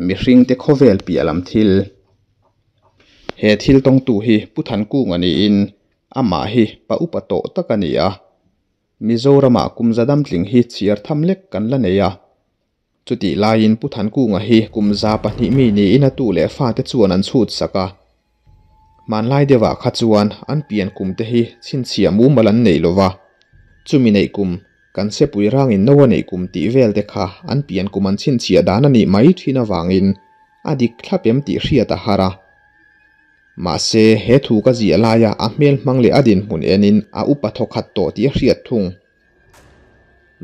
Mihringte khawvel piah lam thil. He thil tawngtu hi Pu Thankunga niin amah hi pa upa tawh tak a ni a. Mizoramah kum za damtling hi chhiar tham lek kan la nei a. Chutih laiin Pu Thankunga hi kum 200 mi niin a tu leh fate chuan an chhut sak a. Hmanlai deuhah kha chuan an pian kum te hi chhinchhiah mumal an nei lova. Chumi neih kum, kan sepui rangin no a neih kum tih vel te kha an pian kum an chhinchhiah dan a nih mai thin avangin a dik thlap em tih hriat a har a. Mahse, he thu ka ziah laia a hmel hmang leh a dinhmun enin a upa thawkhat tawh tih a hriat thung.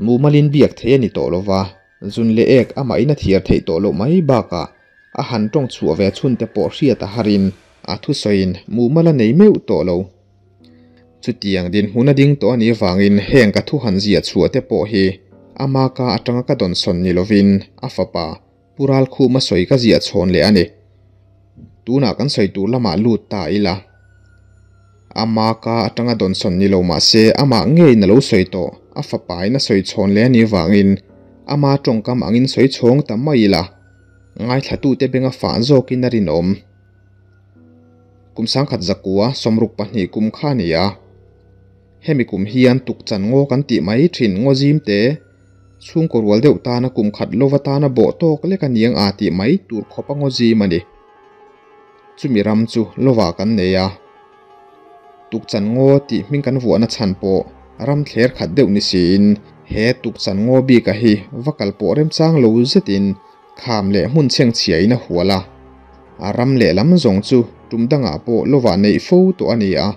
Mumalin biak theih a ni tawh lova, zun leh ek amahin a thiar theih tawh loh mai bakah a han tawng chhuah ve chhun te pawh hriat a harin a thusawiin mumal a nei meuh tawh lo. Chutiang dinhmun a ding tawh a nih avangin heng ka thu han ziah chhuah te pawh hi ama ka atanga ka dawnsawn ni lovin a fapa Pu Ralkhuma sawi ka ziah chhawn leh a ni. Tunah kan sawi tur lamah lut ta ila. Ama ka atanga dawnsawn ni lo mah se amah ngeiin a lo sawi tawh, a fapain a sawi chhawn leh a nih vangin ama tawngkam angin sawi chhawng ta mai ila, ngaithlatute benga fah zawkin a rinawm. Kum sangkhat zakua 62 kum kha a ni a. Hemi kum hian tukchan ngaw kan tih mai thin ngaw zim te, Chhungkaw rual deuh tana kum khat lova tana bawh tawk lek a niang a tih mai tur khawp a ngaw zim a ni. Chumi ram chu lovah kan nei a. Tukchan ngaw tih hming kan vuahna chhan pawh ram thler khat deuh ni siin he tukchan ngaw bika hi va kal pawh remchang lo zetin kham leh hmun chhengchhiain a hual a. A ram lehlam zawng chu tum dangah pawh lovah neih fo tawh a ni a.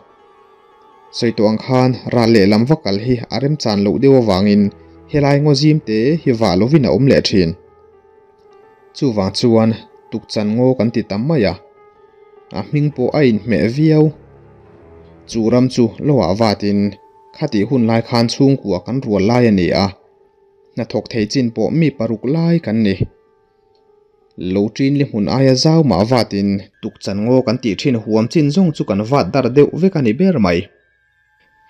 Sawi tawh ang khan ral lehlam va kal hi a remchan loh deuh avangin helai ngaw zim te hi vah lovin a awm leh thin. Chuvang chuan tukchan ngaw kan ti tam mai a, a hming pawh a inhmeh viau. Chu ram chu loah vatin khatih hun lai khan chhungkua kan rual lai a ni a, hnathawk thei chin pawh mi paruk lai kan ni. Lo ṭin li hmun aia zau mah vatin tukchan ngaw kan tih ṭhin huam chin zawng chu kan vat dar deuh vek a ni ber mai.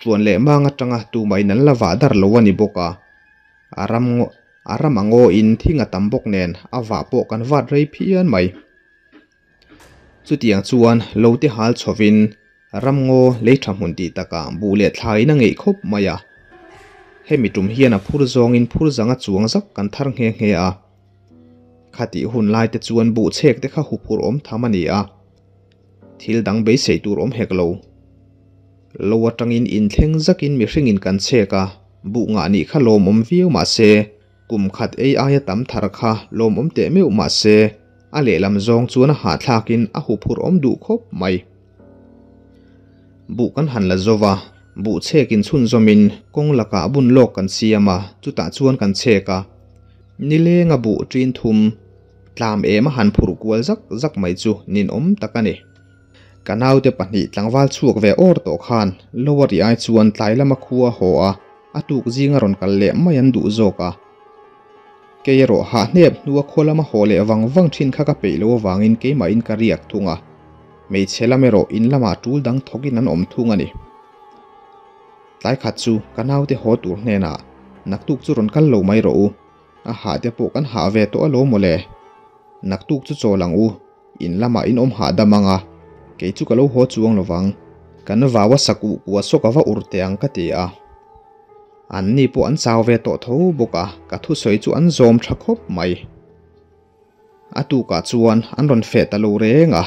Tluan leh mang aṭanga tumahin an la vah dar lo a ni bawk a, a ram a ram a ngawin thing a tam bawk nen a vah pawh kan vat rei phian mai. Chutiang chuan lo te hal chhovin ram ngaw lei ṭha hmun tih takah buh leh thlaiin a ngeih khawp mai a. Hemi ṭum hian a phur zawngin phur zanga chuang zak kan thar nghe nghe a. Khatih hun lai te chuan buh chhek te kha huphurh awm tham a ni a, thil dang beisei tur awm hek lo. Lo atangin inthleng zakin mihringin kan chhek a, buh ngah nih kha lawmawm viau mah se, kum khat ei aia tam thar kha lawmawm teh meuh mah se, a lehlam zawng chuan a hahthlakin a huphurh awm duh khawp mai. Buh kan han la zo va, buh chhekin chhunzawmin kawng lakah bun lawk kan siam a, chutah chuan kan chhek a. Nilenga buh ṭin thum tlam em a han phurh kual zak zak mai chu ninawm tak a ni. Ka naute pahnih tlangval chhuak ve awr tawh khan Lower ri ai chuan tlai lama khua haw a, a tuk zinga rawn kal leh mai an duh zawk a. Kei erawh hah hnep hnua khaw lama haw leh vang vang ṭhin kha ka peih lo avangin keimahin ka riak thung a. Hmeichhe lam erawh in lamah ṭul dang thawkin an awm thung a ni. Tlai khat chu ka naute haw tur hnenah naktuk chu rawn kal lo mai rawh u, a hah te pawh kan hah ve tawh alawm mawle. Naktuk chu chawl ang u, in lamah in awm hahdam ang a, kei chu ka lo haw chuang lovang. Kan vau a sak uh kua saw ka va ur teh ang ka ti a. An ni pawh an chau ve tawh tho bawk a, ka thusawi chu an zawm tha khawp mai. A tukah chuan an rawn feh ta lo reng a.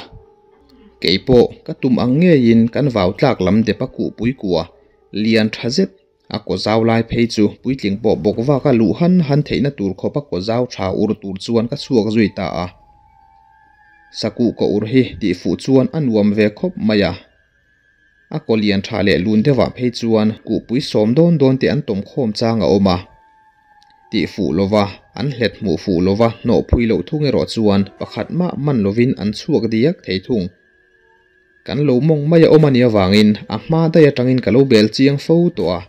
Kei pawh ka tum ang ngeiin kan vau tlak lam dep a kuhpui kua lian tha zet a kaw zau lai phei chu puitling pawh bawk vak a luh han han theihna tur khawp a kaw zau tha ur tur chuan ka chhuak zui ta a. Sakuh kaw ur hi tih fuh chuan a nuam ve khawp mai a. A kaw lian tha leh lun deuhah phei chuan kuhpui sawm dawn dawn te an tawm khawm chang a awm a. Tih fuh lova, an hlet hmuh fuh lova hnawh phui loh thung erawh chuan pakhat mah man lovin an chhuak diak thei thung. Kan lo mawng mai a awm a nih avangin a hma daih atangin ka lo bel chiang fo tawh a,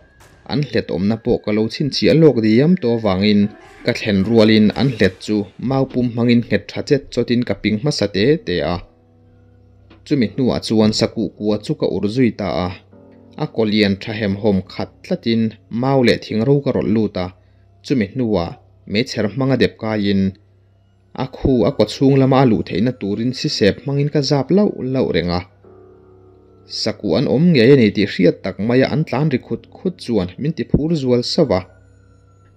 an hlet awmna pawh ka lo chhinchhiah lawk diam tawh avangin ka thlen rualin an hlet chu mau pum hmangin nghet tha chet chawtin ka ping hmasa te te a. Chumi hnuah chuan sakuh kua chu ka ur zui ta a, a kaw lian tha hemhawm khat tlatin mau leh thing ro ka rawlh lut a, chumi hnuah meichher hmanga dep kaiin A khu a kawchhung lama a luh theihna turin sisep hmangin ka zap lauh lauh reng a. Sakuh an awm ngei a ni tih hriat tak maia an tlan ri khut khut chuan min ti phur zual sauh a.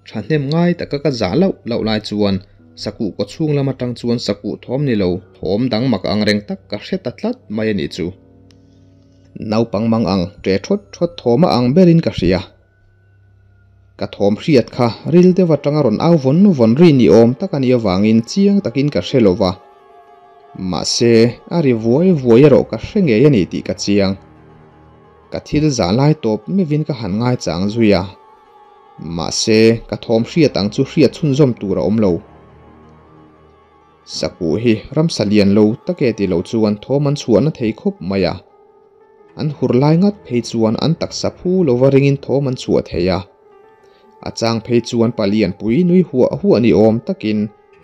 Thahnem ngai taka ka zah lauh lauh lai chuan sakuh kawchhung lam atang chuan sakuh thawm ni lo thawm dang mak ang reng tak ka hre ta tlat mai a nih chu. Naupang mang ang ṭe ṭhawt ṭhawt thawm a ang berin ka hria. Ka thawm hriat kha ril deuh atanga rawn au vawn vawn ri ni awm tak a nih avangin chiang takin ka hre lo va. Mahse, a ri vuai vuai erawh ka hre ngei a ni tih ka chiang. Ka thil zah lai tawp meuhin ka han ngaichang zui a. Mahse, ka thawm hriat ang chu hriat chhunzawm tur a awm lo. Sakuh hi ramsa lian lo tak e ti lo chuan thawm an chhuahna thei khawp mai a. An hur lai ngat phei chuan an taksa phu lova ringin thawm an chhuah thei a. A chang phei chuan palian pui nui huah huah ni awm takin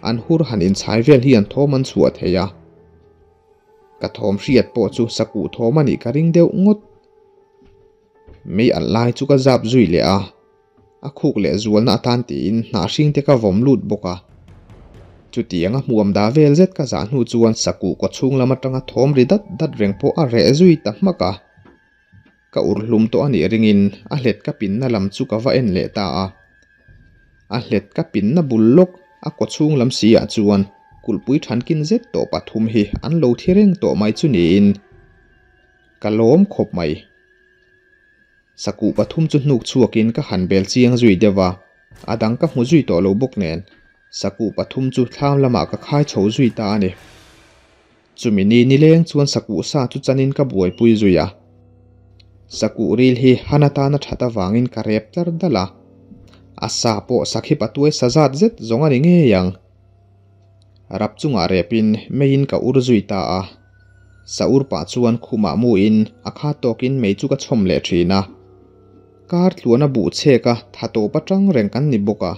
an hur han inchhai vel hian thawm an chhuah thei a. Ka thawm hriat pawh chu sakuh thawm a nih ka ring deuh ngawt. Mei alh lai chu ka zap zui leh a. A khuk leh zualna atan tiin hnah hring te ka vawm lut bawk a. Chutiang a hmuam dah vel zet ka zah hnu chuan sakuh kaw chhung lam atanga thawm ri dat dat reng pawh a reh zui ta hmak a. Ka ur hlum tawh a nih ringin a hlet ka pinna lam chu ka va en leh ta a. A hlet ka pinna bul lawk a kaw chhung lam si ah chuan kulhpui thankin zet tawh pathum hi an lo thi reng tawh mai chu niin ka lawm khawp mai. Sakuh pathum chu hnuk chhuakin ka han bel chiang zui deuh a, a dang ka hmu zui tawh lo bawk nen, sakuh pathum chu thlam lamah ka khai chho zui ta a ni. Chumi ni nileng chuan sakuh sa chu chanin ka buaipui zui a. Sakuh ril hi han atana that avangin ka rep tlar dal a, a sa pawh sakhi patuai sa zat zet zawng a ni ngei ang. Rap chungah repin meiin ka ur zui ta a. Sa ur pah chuan khumah muin a kha tawkin mei chu ka chhawm leh thin a. Kar tluan a buh chhek a, tha tawp atang reng kan ni bawk a.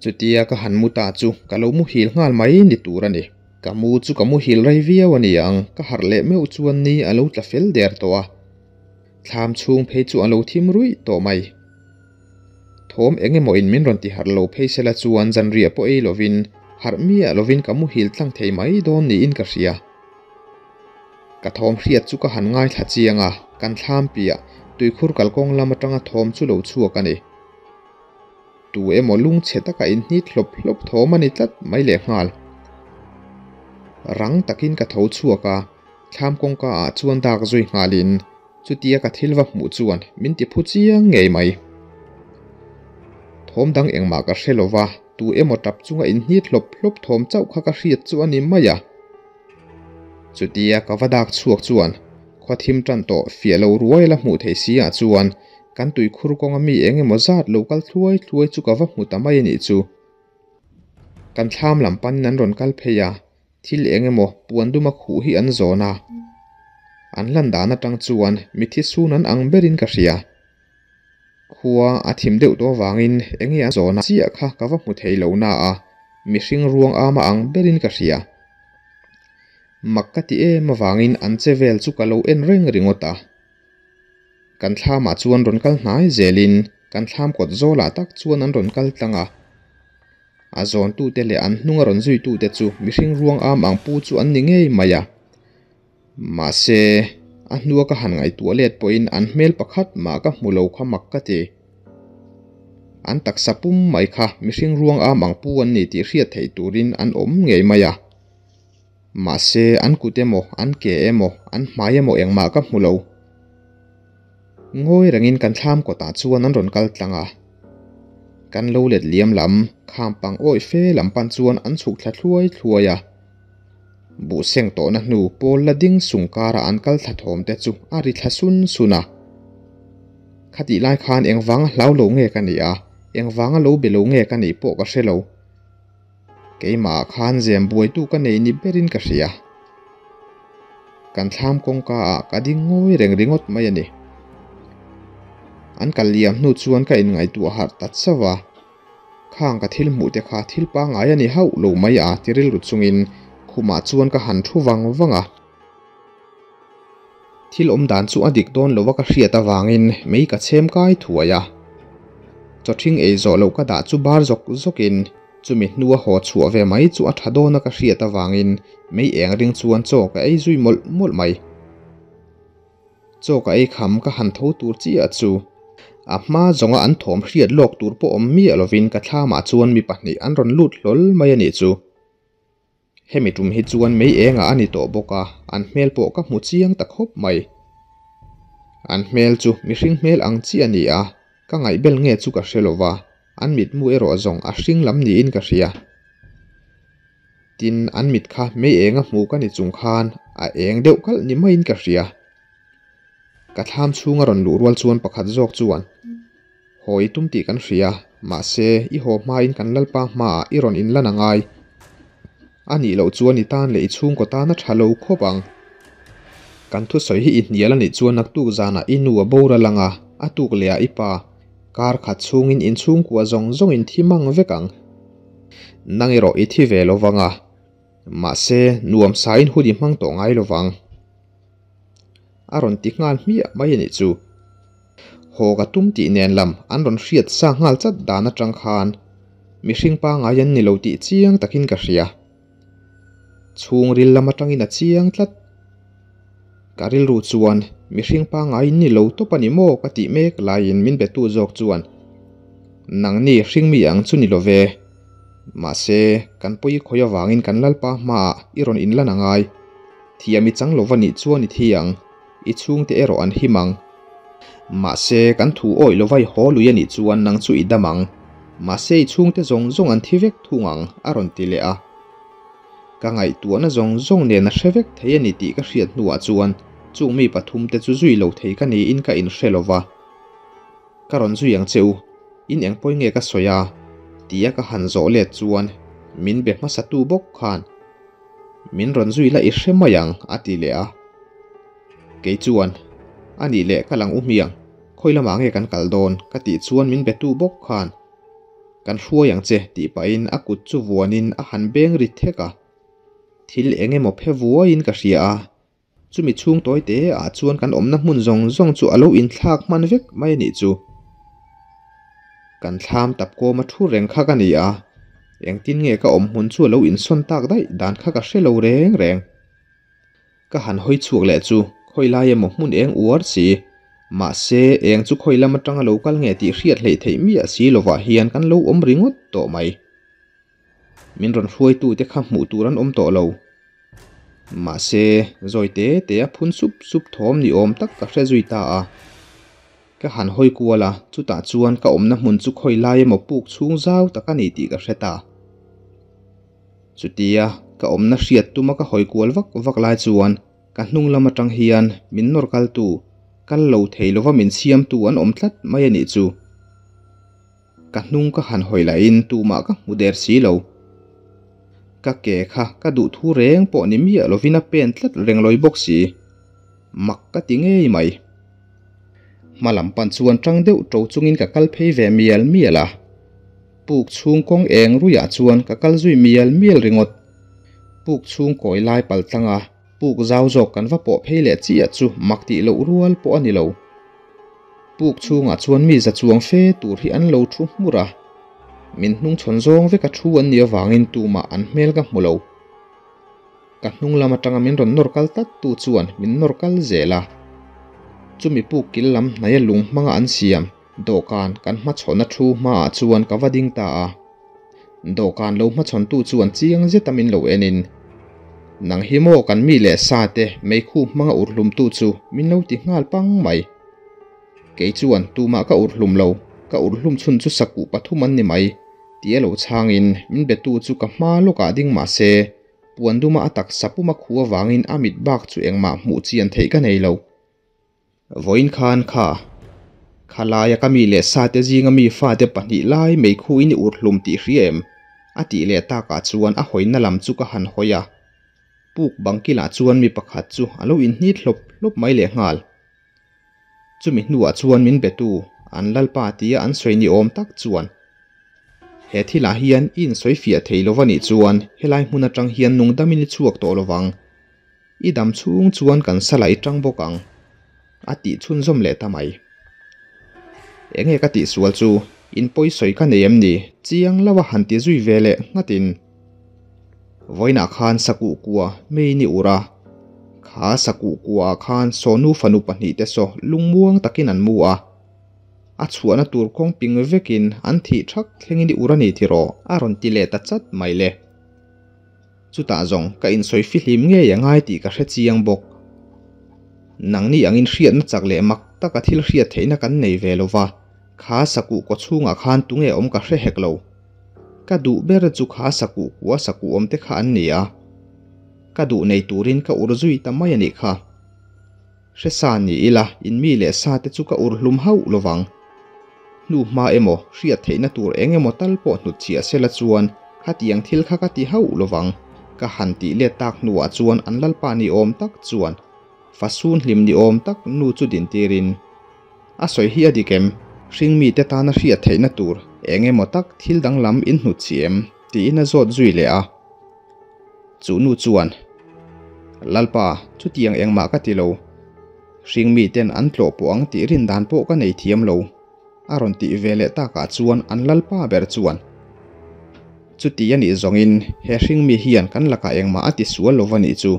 Chutia ka han mu ta chu ka lo muhil nghal mai ni tur a ni. Ka mu chu ka muhil rei viau a ni ang, ka harh leh meuh chuan ni a lo tla fel der tawh a. Thlam chhung phei chu a lo thim ruih tawh mai. Thawm eng emaw in min rawn ti harh lo phei sela chuan zanriah pawh ei lovin harh miah lovin ka muhil tlang thei mai dawn niin ka hria. Ka thawm hriat chu ka han ngaithla chiang a, kan thlam piah tuikhur kalkawng lam atanga thawm chu lo chhuak a ni. Tu emaw lungchhe taka inhnit hlawp hlawp thawm a ni tlat mai lehnghal. Rang takin ka tho chhuak a, thlam kawngka ah chuan dak zui nghalin Chutia ka thil va hmuh chuan min ti phu chiang ngei mai. Thawm dang engmah ka hre lova, tu emaw tap chunga inhnit hlawp hlawp thawm chauh kha ka hriat chu a ni mai a. Chutia ka va dak chhuak chuan khua thim tan tawh fiah lo ruai la hmuh theih si ah chuan kan tuikhur kawnga mi eng emaw zat lo kal thluai thluai chu ka va hmu ta mai a nih chu. Kan thlam lam panin an rawn kal phei a, Thil eng emaw puan duma khuh hi an zawn a, an hlan dan atang chuan mithi sun an ang berin ka hria. Khua a thim deuh tawh avangin eng nge a zawn a chiah kha ka va hmu thei lo na a, mihring ruang ama ang berin ka hria. Mak ka ti em avangin an che vel chu ka lo en reng ringawt a. Kan thlamah chuan rawn kal hnai zelin kan thlam kawt zawlah tak chuan an rawn kal tlang a. A zawntute leh an hnunga rawn zuitute chu mihring ruang am ang pu chu an ni ngei mai a. Mahse, a hnua ka han ngaihtuah let pawhin an hmel pakhat mah ka hmu lo kha mak ka ti. An taksa pum mai kha mihring ruang am ang pu an ni tih hriat theih turin an awm ngei mai a. Mahse, an kut emaw, an ke emaw, an hmai emaw engmah ka hmu lo. Ngawi rengin kan thlam kawtah chuan an rawn kal tlang a. Kan lo let liam lam, kham pang awih fe lam pan chuan an chhuk thla thluai thluai a. Buh seng tawhna hnu pawl la ding sung kara an kal thla thawm te chu a ri thla sun sun a. Khatih lai khan engvanga hlau lo nge ka nih a, engvanga lo be lo nge ka nih pawh ka hre lo. Keimah ah khan zem buaitu ka nei ni berin ka hria. Kan thlam kawngka ah ka ding ngawi reng ringawt mai a ni. An kal liam hnu chuan ka inngaihtuah harh ta chauh a. Khang ka thil hmuh te kha thil pangngai a ni hauh lo mai a ti rilru chungin khumah chuan ka han thu vang vang a. Thil awm dan chu a dik dawn lo a ka hriat avangin mei ka chhem kai thuai a. Chawthing ei zawh loh ka dah chu bar zawk zawkin. Chumi hnua haw chhuah ve mai chu a tha dawna ka hriat avangin mei eng ring chuan chaw ka ei zui mawlh mawlh mai. Chaw ka ei kham ka han tho tur chiah chu a hma zawnga an thawm hriat lawk tur pawh awm miah lovin ka thlamah chuan mi pahnih an rawn lut hlawl mai a nih chu. Hemi tum hi chuan mei engah a ni tawh bawk a, an hmel pawh ka hmu chiang ta khawp mai. An hmel chu mihring hmel ang chi a ni a, ka ngaihbel nge chu ka hre lova, an mitmu erawh zawng a hring lam niin ka hria. Tin, an mit kha mei enga hmu ka ni chung khan a eng deuh kalh ni maiin ka hria. Ka thlam chhunga rawn luh rual chuan pakhat zawk chuan, Haw i tum tih kan hria, mahse, i haw hmain kan Lalpa hmaah i rawn inlan a ngai. A nih loh chuan i tan leh i chhungkaw tan a tha lo khawp ang. Kan thusawi hi i hnial a nih chuan naktuk zanah i nu a boral ang a, a tuk leh ah i pa, kar khat chhungin inchhungkua zawng zawngin thi mang vek ang. Nang erawh i thi ve lo vang a, mahse, nuam sain hun i hmang tawh ngai lo vang. A rawn ti nghal hmiah mai a nih chu. Haw ka tum tih nen lam an rawn hriat sa nghal chat dan atang khan mihring pangai an ni lo tih chiang takin ka hria. Chhungril lam atangin a chiang tlat. Ka rilru chuan mihring pangai in ni lo tawp a ni maw ka tih mek laiin min betu zawk chuan nangni hringmi ang chu ni lo ve. Mahse, kan pawi khawi avangin kan Lalpa hmaah i rawn inlan a ngai. Thiam i chang lova nih chuan i thi ang, i chhungte erawh an him ang. Mahse, kan thu awih lova i haw lui a nih chuan nang chu i dam ang. Mahse, i chhungte zawng zawng an thi vek thung ang, a rawn ti leh a. Ka ngaihtuahna zawng zawng nen a hre vek thei a ni tih ka hriat hnuah chuan chung mi pathumte chu zui lo thei ka niin ka inhre lova. Ka rawn zui ang che u, in eng pawi nge ka sawi a? tia ka han zawh let chuan min be hmasatu bawk khan Min rawn zui la i hre mai ang, a ti leh a. Kei chuan, A nih leh ka lang u hmiang, khawi lamah nge kan kal dawn? ka tih chuan min betu bawk khan, Kan hruai ang che, tih pahin a kut chu vuanin a han beng ri thek a. Thil eng emaw phe vuaiin ka hria a, Chumi chhung tawi te ah chuan kan awmna hmun zawng zawng chu a lo inthlak hman vek mai a nih chu. Kan thlam tap kawma thu reng kha ka ni a, engtin nge ka awm hmun chu a lo insawn tak daih dan kha ka hre lo reng reng. Ka han hawi chhuak leh chu khawi lai emaw hmun eng uar si, mahse eng chu khawi lam atanga lo kal nge tih hriat hleih theih miah si lovah hian kan lo awm ringawt tawh mai. Min rawn hruaitute kha hmuh tur an awm tawh lo. Mahse, zawi te te a phun sup sup thawm ni awm tak ka hre zui ta a. Ka han hawi kual a, chutah chuan ka awmna hmun chu khawi lai emaw puk chhung zau tak a ni tih ka hre ta. Chutia ka awmna hriat tuma ka hawi kual vak vak lai chuan ka hnung lam atang hian min nawr kaltu, kal lo thei lova min siamtu an awm tlat mai a nih chu. Ka hnung ka han hawi lahin tumah ka hmu der si lo. Ka ke kha ka duh thu reng pawh ni miah lovin a pen tlat reng lawi bawk si. Mak ka ti ngei mai. Hma lam pan chuan tang deuh to chungin ka kal phei ve mial mial a. Puk chhung kawng eng ruiah chuan ka kal zui mial mial ringawt. Puk chhung kawi lai pal tlang a, puk zau zawk kan va pawh phei leh chiah chu mak tih loh rual pawh a ni lo. Puk chhungah chuan mi za chuang fe tur hi an lo thu hmur a, min hnungchhawn zawng veka thu an nih avangin tumah an hmel ka hmu lo. Ka hnung lam atanga min rawn nawr kal tlat tu chuan min nawr kal zel a. Chumi puk kil lam hnaia lung hmanga an siam dawhkan kan hmachhawnna thu hmaah chuan ka va ding ta a. Dawhkan lo hmachhawntu chuan chiang zeta min lo enin, Nang hi maw kan mi leh sa te meikhu hmanga urhlumtu chu min lo ti nghal pang mai. Kei chuan tumah ka urhlum lo, ka urhlum chhun chu sakuh pathum an ni mai, tia lo chhangin min betu chu ka hma lawkah ding mah se, puan duma a taksa puma khu avangin a mit bak chu engmah hmuh chian theih ka nei lo. Vawiin khan kha khalaia ka mi leh sate zinga mi fate pahnih lai meikhuin i urhlum tih hria em? a tih leh takah chuan a hawina lam chu ka han hawi a. Puk bang kilah chuan mi pakhat chu a lo inhnit hlawp hlawp mai lehnghal. Chumi hnuah chuan min betu an Lalpa tia an sawi ni awm tak chuan he thilah hian i insawi fiah thei lova nih chuan helai hmun atang hian nungdamin i chhuak tawh lovang. I dam chhung chuan kan sala i tang bawk ang, a tih chhunzawm leh ta mai. Enge ka tihsual chu? In pawi sawi ka nei em ni? Chiang lo a han ti zui ve leh nghatin. Vawiinah khan sakuh kua meiin i ur a, kha sakuh kuaah khan Sawnu fanu pahnihte saw lungmuang takin an mu a. A chhuahna tur kawng ping vekin an thih thak thlengin i ur a ni tiraw? A rawn ti leh ta chat mai le. Chutah zawng ka insawi fihlim ngei a ngai tih ka hre chiang bawk. Nangni angin hriatna chak leh mak taka thil hriat theihna kan nei ve lo va, kha sakuh kaw chhungah khan tunge awm ka hre hek lo. Ka duh ber chu kha sakuh kua sakuh awm te kha an ni a. Ka duh nei turin ka ur zui ta mai a nih kha. Hre sa ni ila, in mi leh sa te chu ka ur hlum hauh lo vang. Hnu hma emaw, hriat theihna tur eng emaw tal pawh hnut chhiah sela chuan khatiang thil kha ka ti hauh lo vang. Ka han tih let tak hnuah chuan an lalpa ni awm tak chuan fasun hlim ni awm tak nu chu dintirin a sawi hi a dik em? Hring mite tana hriat theihna tur eng emaw tak thil danglam in hnut chhi em? tiin a zawt zui leh a. Chu nu chuan, Lalpa, chutiang engmah ka ti lo. Hring miten an tlawh pawh ang tih rin dan pawh ka nei thiam lo, a rawn tih ve leh takah chuan an lalpa ber chuan, Chuti a nih zawngin he hring mi hian kan lakah engmah a ti sual lo va nih chu,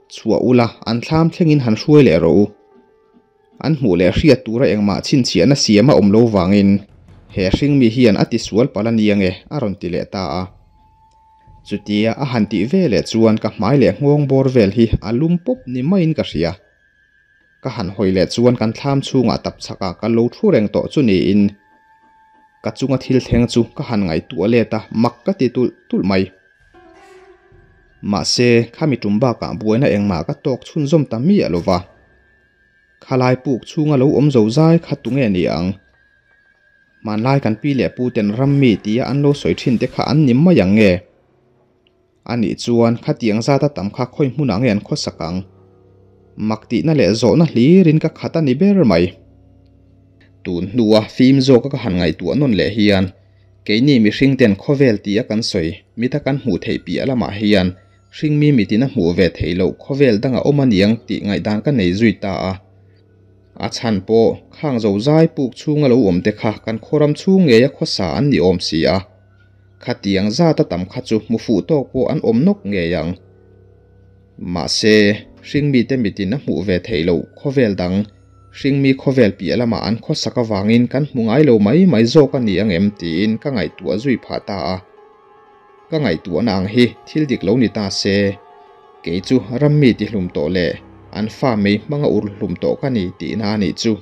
chhuah ula an thlam thlengin han hruai leh rawh u. An hmuh leh hriat tura engmah chhinchhiahna siam a awm lo vangin he hring mi hian a ti sual palh a nia nge a rawn ti leh ta a. Chutia a han tih ve leh chuan ka hmai leh nghawng bawr vel hi a lum pawp ni maiin ka hria. Ka han hawi leh chuan kan thlam chhungah tap chhakah ka lo thu reng tawh chu niin ka chunga thil thleng chu ka han ngaihtuah let a, mak ka ti tulh tulh mai. Mahse, khami tum bakah buaina engmah ka tawk chhunzawm ta miah lo va. Khalai puk chhunga lo awm zo zai kha tunge ni ang? Hmanlai kan pi leh pu ten ram mi tia an lo sawi thin te kha an ni mai ang nge? A nih chuan khatiang zata tam kha khawi hmunah nge an khawsak ang? Mak tihna leh zawhna hlirin ka khat a ni ber mai. Tun hnua fim zawka ka han ngaihtuah nawn leh hian keini mihring ten khawvel tia kan sawi mita kan hmuh theih piah lamah hian Hringmi mitin a hmuh ve theih loh khawvel dang a awm a niang tih ngaihdan ka nei zui ta a. A chhan pawh khang zo zai puk chhunga lo awm te kha kan khawram chhung ngeia khawsa an ni awm si a. Khatiang zat a tam kha chu hmu fuh tawk pawh an awm nawk ngei ang. Mahse, hringmi te mitin a hmuh ve theih loh khawvel dang, hringmi khawvel piah lamah an khawsak avangin kan hmu ngai lo mai mai zawk a ni ang em tiin ka ngaihtuah zui phah ta a. Ka ngaihtuahna ang hi thil dik lo ni ta se, kei chu rammi tihlum tawh leh an fa mei hmanga ur hlum tawh ka ni tihna a nih chu.